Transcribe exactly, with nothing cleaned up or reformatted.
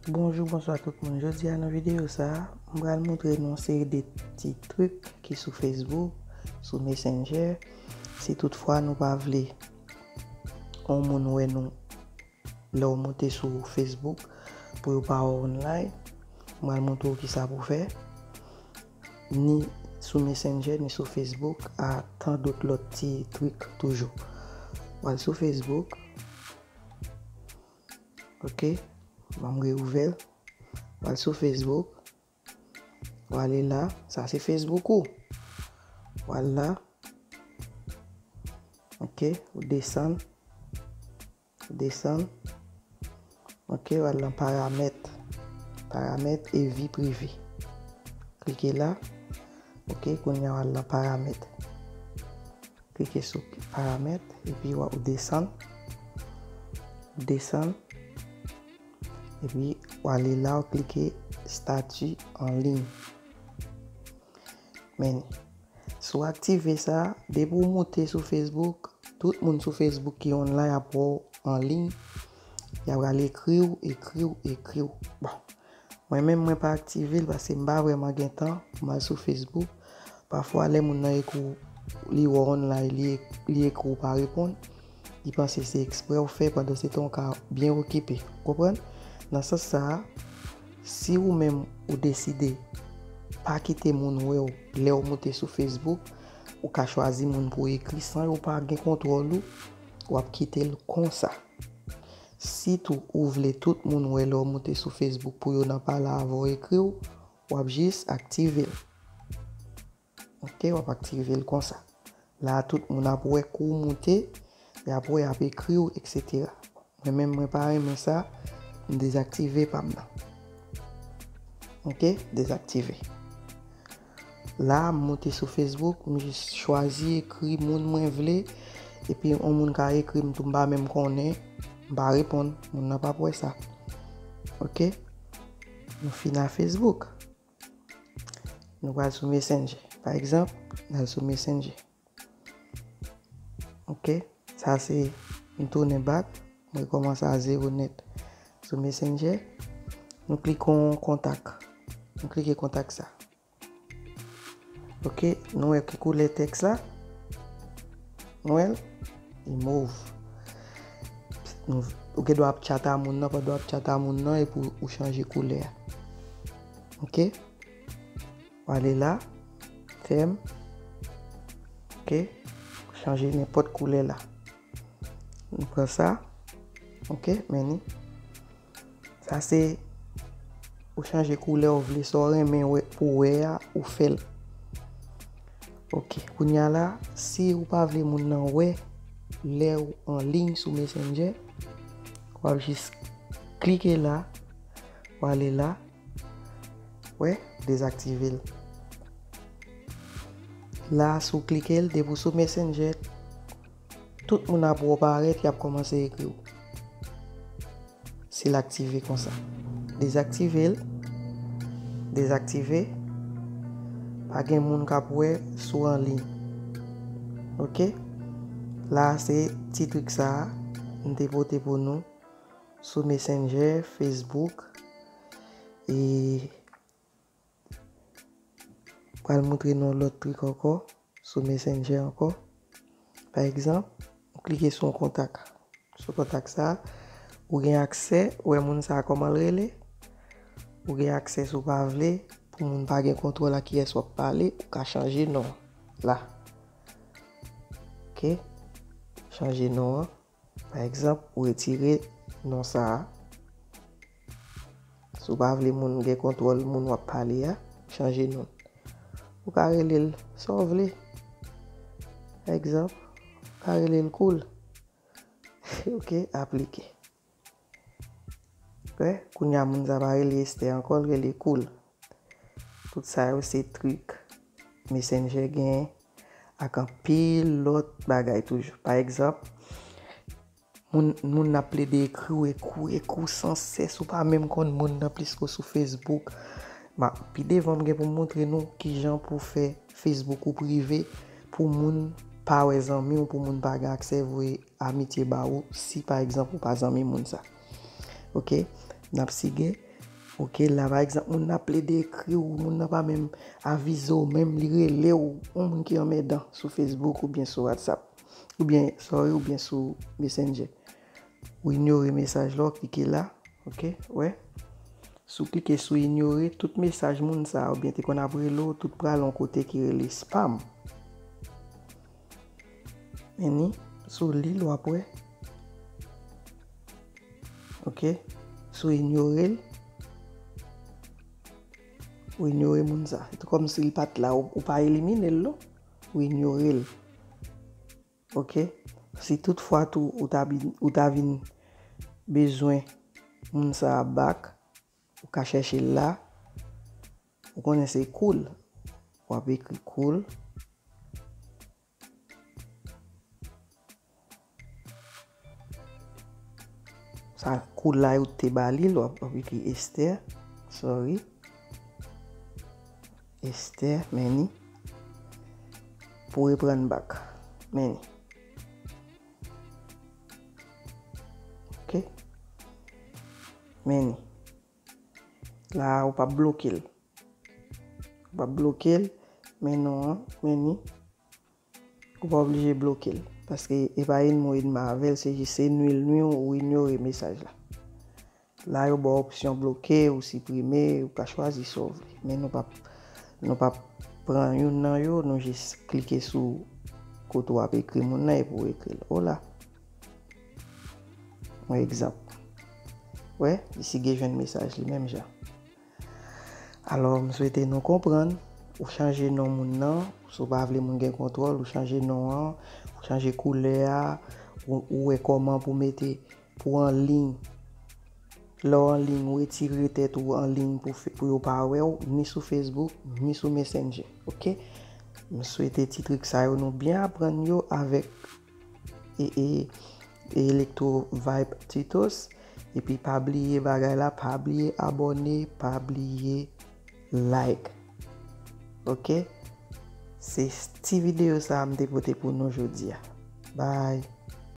Bonjou, bonswa tout moun. Jodi a nan videyo sa a, m pral montre nou yon seri de ti trik ki sou Facebook, sou Messenger. Si toutfwa nou pa vle yon moun wè nou lè w monte sou Facebook pou yo pa wè w online, m pral montre w kisa pou fè. Ni sou Messenger, ni sou Facebook, a tan dot lòt ti trik toujou. W al sou Facebook. Ok, ban m reouvè l. W al sou Facebook. W ale la, sa se Facebook ou. W al la. Ok, ou desann. Ou desann. Ok, w al nan paramèt. Paramèt e vi prive. Klike la. Ok, kounye a w al nan paramèt. Klike sou paramèt, epi w ap desann. Desann. Epi w ale la, w klike stati an liy. Men, si w aktive sa, depi w monte sou Facebook, tout moun sou Facebook ki online ap wè w an liy. Y ap pral ekri w, ekri w, ekri w. Bon, mwen menm, mwen pa aktive l paske m pa vrèman gen tan pou m al sou Facebook. Pafwa, lè moun nan ekri w, li wè w online, li, li ekri w, ou pa reponn, li panse se eksprè w fè, pandan se tan w ka byen okipe. Ou konprann? Nan sans sa a, si ou menm ou deside pa kite moun wè w lè w monte sou Facebook, ou ka chwazi moun pou w ekri san yo pa gen kontwòl ou, w ap kite l konsa. Si tou ou vle tout moun wè lè w monte sou Facebook pou yo nan pale avè w, ekri w, w ap jis aktive l. Ok, w ap aktive l konsa. La a, tout moun ap wè kou w monte, y ap wè, y ap ekri w, etsetera. Mwen menm, mwen pa renmen sa, m dezaktive pa m nan. Ok, dezaktive. La, m monte sou Facebook, m jis chwazi ekri moun mwen vle, epi yon moun ka ekri m tou, m pa menm konnen, m pa reponn, moun nan p ap wè sa. Ok? Nou fin a Facebook. Nou pral sou Messenger. Pa egzanp, n al sou Messenger. Ok? Sa se, m tounen back, m rekòmanse a zewo nèt. Sou Messenger, nou klike yon kontak. Nou klike kontak sa. Ok, nou wè ki koulè tèks la? Nou wè l? Li mov. Nou, ou gen dwa ap tchat a moun nan, pandan w ap tchat a moun nan, epi w chanje koulè a. Ok? W ale la, fèm. Ok? Ou chanje nenpòt koulè la. Nou pran sa. Ok? Men ni. Sa se ou chanje koulè w vle, sa w renmen wè, pou wè a, ou fè l. Ok, kounye a la, si ou pa vle moun nan wè lè w an liy sou Messenger, w ap jis klike la, w ale la, wè, dezaktive l. La, si w klike l, depi w sou Messenger, tout moun ap wè w parèt, y ap kòmanse ekri w. Si l aktive konsa. Dezaktive l. Dezaktive. Pa gen moun k ap wè si w an liy. Ok? La a se ti trik sa a m te pote pou nou sou Messenger, Facebook. E pral montre nou yon lòt trik ankò, sou Messenger ankò. Pa egzanp, ou klike sou yon kontak. Sou kontak sa a, ou gen aksè, ou wè moun sa a kòman l rele. Ou gen aksè, si w pa vle, pou moun pa gen kontwòl a kiyès w ap pale, ou ka chanje non la. Ok? Chanje non an. Pa egzanp, ou retire non sa a. Si w pa vle moun gen kontwòl moun w ap pale a, chanje non l. Ou ka rele l sa w vle. Pa egzanp, ou ka rele l Cool. Ok, aplike. Wè, kounye a moun sa pa rele Esther ankò, l rele Cool. Tout sa yo se trik Messenger genyen ak anpil lòt bagay toujou. Pa egzanp, moun, moun nan ap plede ekri w, ekri w, ekri w san sès, ou pa menm konn moun nan plis ke w sou Facebook. Ma, pi devan m gen pou m montre nou kijan pou fè Facebook ou prive pou moun pa wè zanmi w, pou moun pa gen aksè voye amitye ba ou si pa egzanp ou pa zanmi moun sa. Ok, n ap sige. Ok, la pa egzanp, moun nan ap plede ekri w, moun nan pa menm avize w, menm li rele w, yon moun ki anmèdan sou Facebook oubyen sou WhatsApp, oubyen, sorry, oubyen sou Messenger. Ou inyore mesaj la, w klike la, ok, wè. Si w klike sou inyore, tout mesaj moun sa a oubyen te konn ap rele w, tout pral yon kote ki rele spam. Men ni, si w li l, w ap wè. Ok, si w inyore l, ou inyore moun sa. Se tou kòmsi l pa t la, ou, ou pa elimine l, non. Ou inyore l. Ok, si tout fwa tou ou ta vin, ou ta vin bezwen moun sa a back, ou ka chèche l la. Ou konnen se cool. W ap ekri cool. Sa cool la yo te ba li, w ap, w ap ekri Esther. Sorry. Esther, men ni. Pou reprann back. Men ni. Ok. Men ni. La, ou p ap bloke l. Ou p ap bloke l, men non an, men ni. Ou pa oblije bloke l. Paske e pa enmi w enmi avè l, se jis se nwi l nwi w, ou inyore mesaj la. La, yo ba w opsyon bloke, ou siprime, ou ka chwazi sa w vle. Men nou p ap, nou p ap pran youn nan yo, nou jis klike sou kote w ap ekri moun nan epi w ekri l. Hola. Yon egzanp. Wè, Isige jwenn mesaj li menm jan. Alò, m swete nou konprann, ou chanje non moun nan, si w pa vle moun gen kontwòl, ou chanje non an, ou chanje koulè a, ou, ou wè kòman pou mete, pou anliy. Lè w anliy, ou retire tèt ou anliy pou, pou yo pa wè w, ni sou Facebook, ni sou Messenger, ok? M swete ti trik sa yo nou byen aprann yo avèk e, e, e Electro Vibe Tutos. Epi pa bliye bagay la, pa bliye abòne, pa bliye like. Ok? Se ti videyo sa a m te pote pou nou jodi a. Bye.